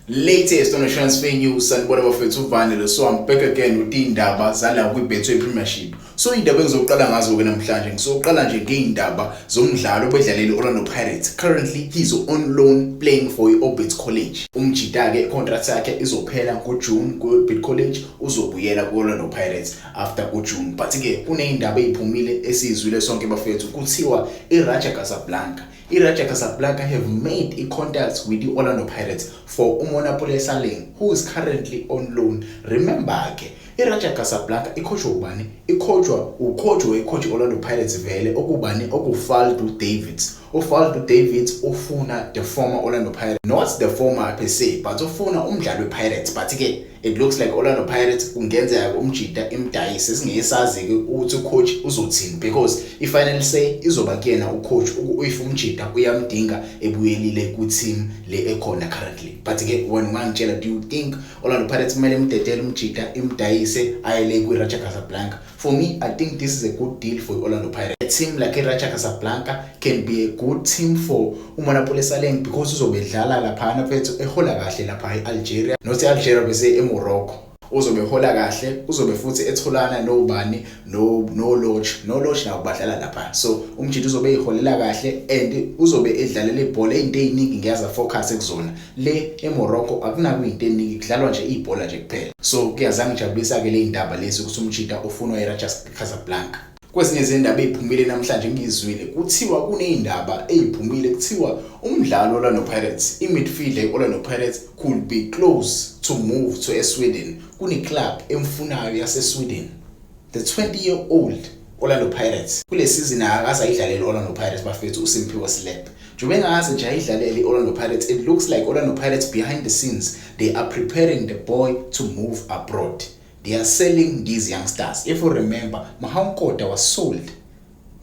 Latest on the transfer news, sanibona bafethu, uvanele. So I'm back again with indaba zala kwi-Betway Premiership. So indaba engizoqala ngazo ke namhlanje, ngizoqala nje ngeindaba zomdlalo obedlalela i-Orlando Pirates. Currently he's on loan playing for i-Orbit College. Umjita ke contract yakhe izophela ngoJune ku-Orbit College, uzobuyela ku-Orlando Pirates after uJune. But ke kuneyindaba eziphumile esizwile sonke bafethu, kuthiwa i-Raja Casablanca, i-Raja Casablanca have made i-contact with the Orlando Pirates for uMonnapule Saleng, who is currently on loan. Remember ke, i-Raja Casablanca icoachwa ubani? Icoachwa ucoach wecoach Orlando Pirates vele, okubani? OkuFaldu Davids. UFaldu Davids ufuna the former Orlando Pirates, not the former per se, but ufuna umdlalo wePirates. But ke it looks like Orlando Pirates kungenzeka umjita imdayise, singesazi ke ukuthi ucoach uzothini, because i-final say izoba kuyena ucoach if umjita uyamdinga ebuyelile ku-team le ekhona currently. But ke wena ungangitshela, do you think Orlando Pirates kumele imdedele umjita, imdayise ayele kwi-Raja Casablanca? For me, I think this is a good deal for Orlando Pirates. A team like iRaja Casablanca can be a good team for uMonnapule Saleng because uzobe edlala laphana mfethu, ehola kahle lapha e-Algeria, not e-Algeria bese eMorocco. Uzobe ehola kahle, uzobe futhi etholana nobani, no Lorch, no Lorch nabo badlala lapha. So umjita uzobe eyiholela kahle and uzobe edlalela ibhola, izinto eziningi ngiyaza focus kuzona. Le eMorocco akunako izinto eziningi, kudlalwa nje ibhola nje kuphela. So kuyazangijabulisa ke le indaba lezi ukuthi umjita ufunwa iRaja Casablanca. Kwezinye izindaba eziphumile namhlanje ngizwile kuthiwa kunezindaba eziphumile, kuthiwa umdlalo Orlando Pirates, i-midfielder i-Orlando Pirates, could be close to move to eSweden. Kune club emfunayo yase-Sweden, the 20 year old Orlando Pirates. Kule season akakaze ayidlalele Orlando Pirates bafethu, uSimphiwe Selepe. Njengoba engaze nje ayidlalele i-Orlando Pirates, it looks like Orlando Pirates behind the scenes they are preparing the boy to move abroad. They are selling these youngsters. If you remember, Mohau Nkota was sold.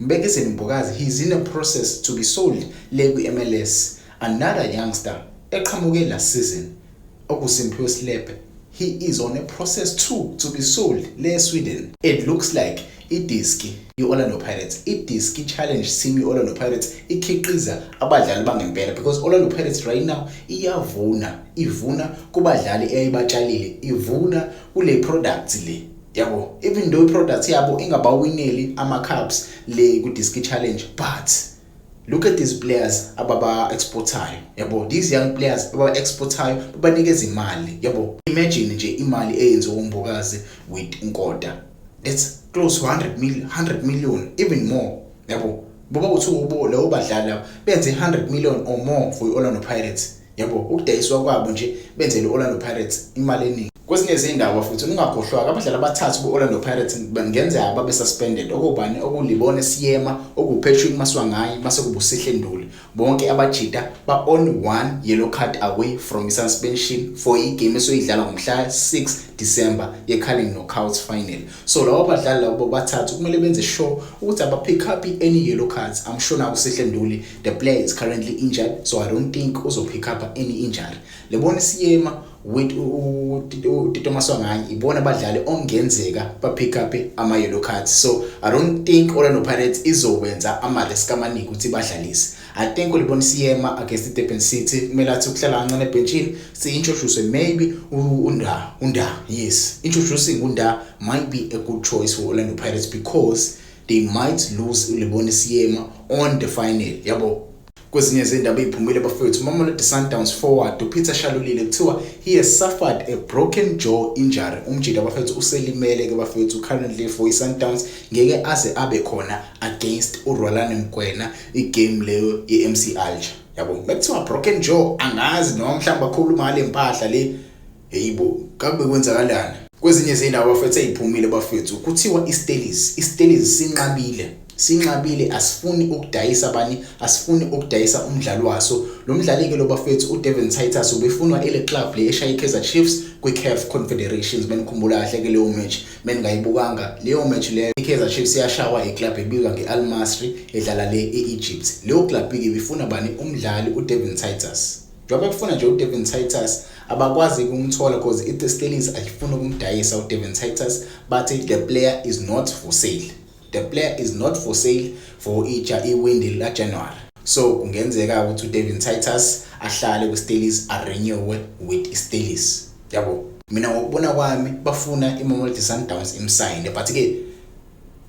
Mbekezeli Mbokazi, he's in a process to be sold le kwi-MLS. Another youngster eqhamuke last season, okuSimphiwe Selepe, he is on a process too to be sold le Sweden. It looks like iDiski i-Orlando Pirates, iDiski Challenge team i-Orlando Pirates ikhiqiza abadlali bangempela, because Orlando Pirates right now iyavuna, ivuna kubadlali eyayibatshalile, ivuna kule product le yabo. Even though i-product yabo ingabawineli ama-cups le ku-Diski Challenge, but look at these players ababa exportayo yabo, these young players ababa exportayo, babanikeza imali yabo. Imagine nje imali eyenziwa uMbokazi with Nkota, that's close to 100 million, 100 million, even more yabo. Boba uthi ubo leyo badlali labo benze 100 million or more for iOrlando Pirates yabo, ukudayiswa kwabo nje benzele iOrlando Pirates imali eningi. Kwezinye izindaba futhi, ungakhohlwa abadlali abathathu be-Orlando Pirates bangenzeka babe suspended, okubani? OkuLebone Seema, okuPatrick Maswanganyi, mase kuba uSihle Nduli. Bonke abajita ba on one yellow card away from suspension for igame esoyidlala ngomhla 6 December ye-Carling Knockout final. So labo badlali labo bathathu kumele benze sure ukuthi aba pick up any yellow cards. I'm sure now uSihle Nduli, the player is currently injured, so I don't think uzo pick up any injury. Lebone Seema with uTito Maswanganyi ibona abadlali ongenzeka ba pick up ama yellow cards. So I don't think Orlando Pirates izowenza ama risk amaningi ukuthi badlalise. I think uLebone Seema against iDurban City kumele athi ukuhlala kancane ebenchini, si-introduce maybe uNda, uNda. Yes, introducing uNda might be a good choice for Orlando Pirates because they might lose uLebone Seema on the final yabo. Kwezinye izindaba eziphumile bafethu, Mamelodi Sundowns forward uPeter Shalulile, kuthiwa he has suffered a broken jaw injury. Umjita bafethu uselimele ke bafethu, currently for iSundowns ngeke aze abe khona against uRulani Mokwena, igame leyo yeMC Alger yabo. Bekuthiwa broken jaw, angazi noma mhlawumbe bakhuluma ngale mpahla le. Heyibo, kabe kwenzakalani? Kwezinye izindaba bafethu eziphumile bafethu, kuthiwa iStellies, iStellies sinqabile, sinqabile, asifuni ukudayisa bani, asifuni ukudayisa umdlali waso. Lo mdlali ke lo bafethu, uDevin Titus, ubefunwa ile club le eshaya iKaizer Chiefs kwiCAF Confederations. Benikhumbula kahle ke leyo match? Beningayibukanga leyo match leyo, iKaizer Chiefs iyashawa iclub ebizwa ngeAl Masry edlala le eEgypt. Leyo club ke ibifuna bani? Umdlali uDevin Titus. Njengoba kufuna nje uDevin Titus, abakwazi ukumthola because iStellies ayifuni ukumdayisa uDevin Titus, bathi the player is not for sale, the player is not for sale for itsha iwindi la January. So kungenzeka ukuthi uDevin Titus ahlale kwiStellies, arenewe with iStellies, yabo. Mina ngokubona kwami bafuna iMamelodi Sundowns imsayine, but ke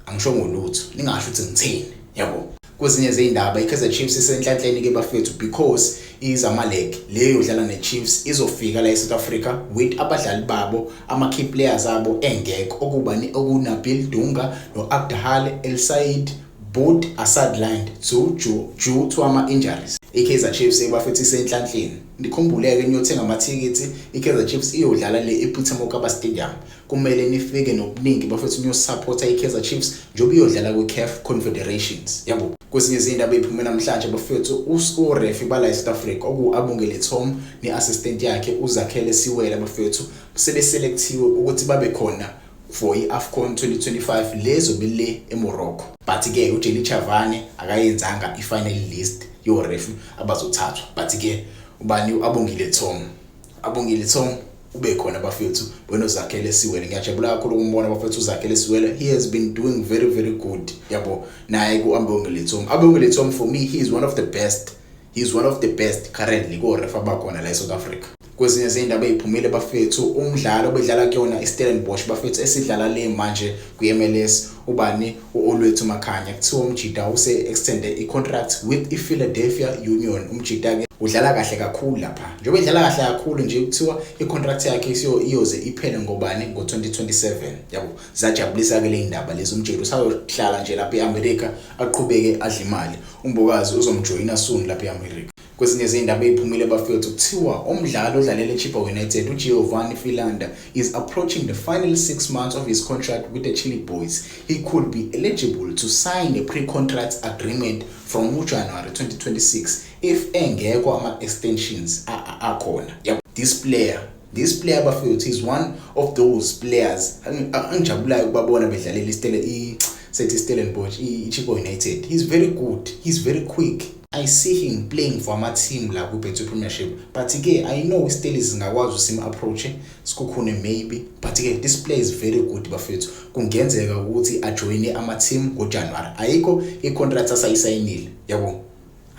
angisho ngolutho, ningasho ukuthi ngithini, yabo. Kwezinye zey'ndaba, i-Kaizer Chiefs isenhlanhleni ke bafethu, because iZamalek leyo dlala ne-Chiefs izofika la e-South Africa with abadlali babo, ama-key players abo engekho, okuba okuNabil Dunga no-Abdahal El Said. Both are sidelined due to ama-injuries. I-Kaizer Chiefs bafethu isenhlanhleni. Nikhumbuleke niyothenga amathikithi, i-Kaizer Chiefs iyodlala le ePeter Mokaba Stadium. Kumele nifike nobuningi bafethu, niyosupporta i-Kaizer Chiefs njengoba iyodlala kwi-CAF Confederations, yabo. Kwezinye izindaba ey'phume namhlanje bafethu, urefi bala e-South Africa oku-Abongile Tom ne-assistant yakhe uZakhele Siwela bafethu sebeselecthiwe ukuthi babe khona for i-AFCON 2025 lezobe le eMorocco, but ke uJelly Chavane akayenzanga i-final list yoref abazothathwa, but ke ubani, uAbongile Tom, Abongile Tom ube khona bafethu benoZakhele Siwele. Ngiyajabula kakhulu ukumbona bafethu uZakhele Siwele. He has been doing very very good, yabo, naye ku-Abongile Tom. Abongile Tom, for me he is one of the best, he is one of the best currently ko-ref abakhona la e-South Africa. Kwezinye zey'ndaba ey'phumile bafethu, umdlalo obedlala kuyona i-Stellenbosch bafethu, esidlala le manje kwi-MLS, ubani, u-Olwethu Makhanya, kuthiwa umjida use-extende i-contract with i-Philadelphia Union. Umjida-ke udlala kahle kakhulu lapha. Njengoba edlala kahle kakhulu nje, kuthiwa i-contract yakhe iyoze iphele ngobani, ngo-2027, yabo. Ziyajabulisa-ke le ndaba lezi. Umjida usayohlala nje lapha e-America, aqhubeke adle imali. UMbokazi uzomjoyina soon lapha e-America. Kwezinye izindaba ey'phumile bafethu, kuthiwa umdlali odlalela eChippa United uGiovanni Philander is approaching the final 6 months of his contract with the Chilli Boys. He could be eligible to sign a pre-contract agreement from January 2026 if engekho ama-extensions akhona. Yabo, this player bafethu is one of those players angijabulayo ukubabona bedlalela iStelle, i sethi Stellenbosch, iChippa United. He's very good, he's very quick. I see him playing for ama team la ku Betway Premiership, but ke I know iStellies singakwazi usim approach Sekhukhune maybe, but ke this player is very good bafethu. Kungenzeka ukuthi ajoyine ama team ngoJanuary. Ayikho i-contract asayisayinile, yabo,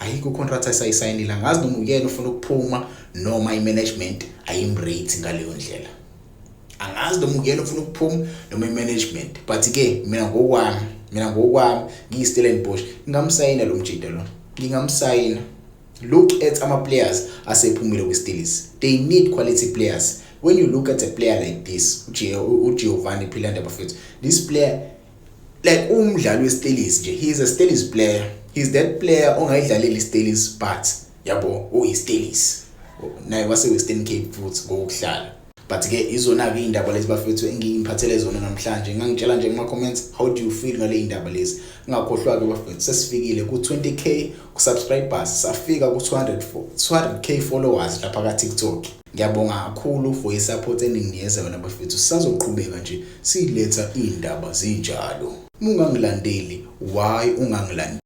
ayikho contract asayisayinile. Angazi noma uyena ufuna ukuphuma noma i-management ayimrate ngaleyo ndlela. Angazi noma uyena ufuna ukuphuma noma i-management, but ke mina ngokwami ngiyi-Stellenbosch ngingamsayina lo mjida lo, ngingamsayina. Look at ama players asephumile kwi-Stellies. They need quality players. When you look at a player like this, uGiovanni Philander bafethu, this player, like umdlali weStellies nje, he is a Stellies player. He's that player ongayidlaleli iStellies, but yabo, uyiStellies naye wase Western Cape futhi ngokuhlala. But ke izona ke indaba lezi bafethu engiyiphathele zona namhlanje. Ngangitshela nje kuma comments, how do you feel ngale indaba lezi? Ngakhohlwa ke bafethu, sesifikile ku 20K ku subscribers, safika ku 200 200K followers lapha ka TikTok. Ngiyabonga kakhulu for isupport eninginikeza yona bafethu. Sisazoqhubeka nje siletha indaba zinjalo. Uma ungangilandeli, why ungangilandeli?